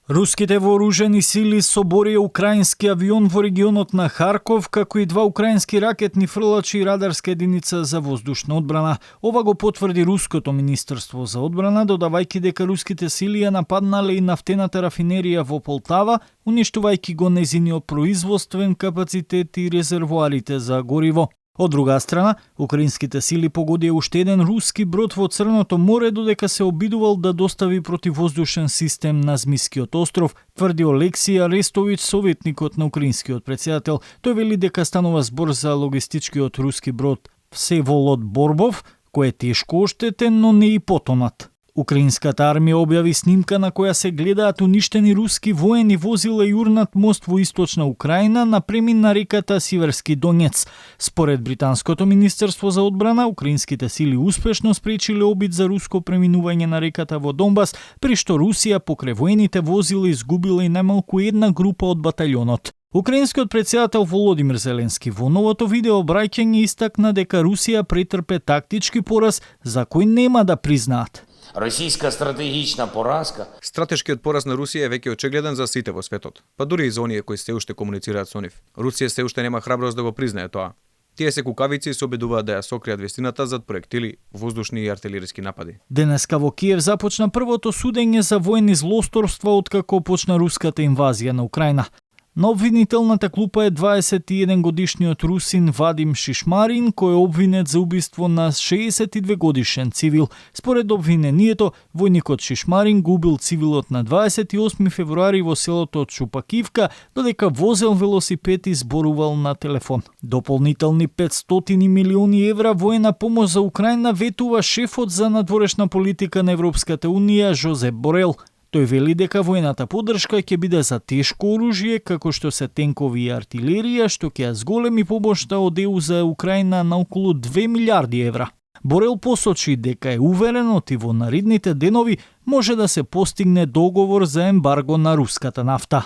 Руските вооружени сили соборија украински авион во регионот на Харков, како и два украински ракетни фрлачи и радарска единица за воздушна одбрана. Ова го потврди Руското министерство за одбрана, додавајќи дека руските сили ја нападнале и нафтената рафинерија во Полтава, уништувајќи го нејзиниот производствен капацитет и резервоарите за гориво. Од друга страна, украинските сили погодија уште еден руски брод во Црното море додека се обидувал да достави противвоздушен систем на Змискиот остров, тврди Олексија Арестовиќ, советникот на украинскиот претседател. Тој вели дека станува збор за логистичкиот руски брод Всеволод Борбов, кој е тешко оштетен, но не и потонат. Украинската армија објави снимка на која се гледаат уништени руски воени возила и урнат мост во источна Украина на премин на реката Сиверски Донец. Според британското министерство за одбрана, украинските сили успешно спречиле обид за руско преминување на реката во Донбас, при што Русија покрај воените возила изгубила и најмалку една група од баталјонот. Украинскиот претседател Володимир Зеленски во новото видео обраќање истакна дека Русија претрпе тактички пораз за кој нема да признаат. Російська стратегічна поразка. Стратешкиот пораз на Русија е веќе очигледен за сите во светот, па дури и за оние кои се уште комуницираат со нив. Русија се уште нема храброст да го признае тоа. Тие се кукавици и се обидуваат да ја сокријат вистината зад проектили, воздушни и артилериски напади. Денеска во Киев започна првото судење за воени злосторства откако почна руската инвазија на Украина. На обвинителната клупа е 21 годишниот русин Вадим Шишмарин, кој е обвинет за убиство на 62 годишен цивил. Според обвинението, војникот Шишмарин го убил цивилот на 28 февруари во селото Чупакивка, додека возел велосипед и зборувал на телефон. Дополнителни 500 милиони евра воена помош за Украина ветува шефот за надворешна политика на Европската унија Жозеп Борел. Тој вели дека војната поддршка ќе биде за тешко оружје, како што се тенкови и артилерија, што ќе ја зголеми помошта од ЕУ за Украина на околу 2 милиарди евра. Борел посочи дека е уверен и во наредните денови може да се постигне договор за ембарго на руската нафта.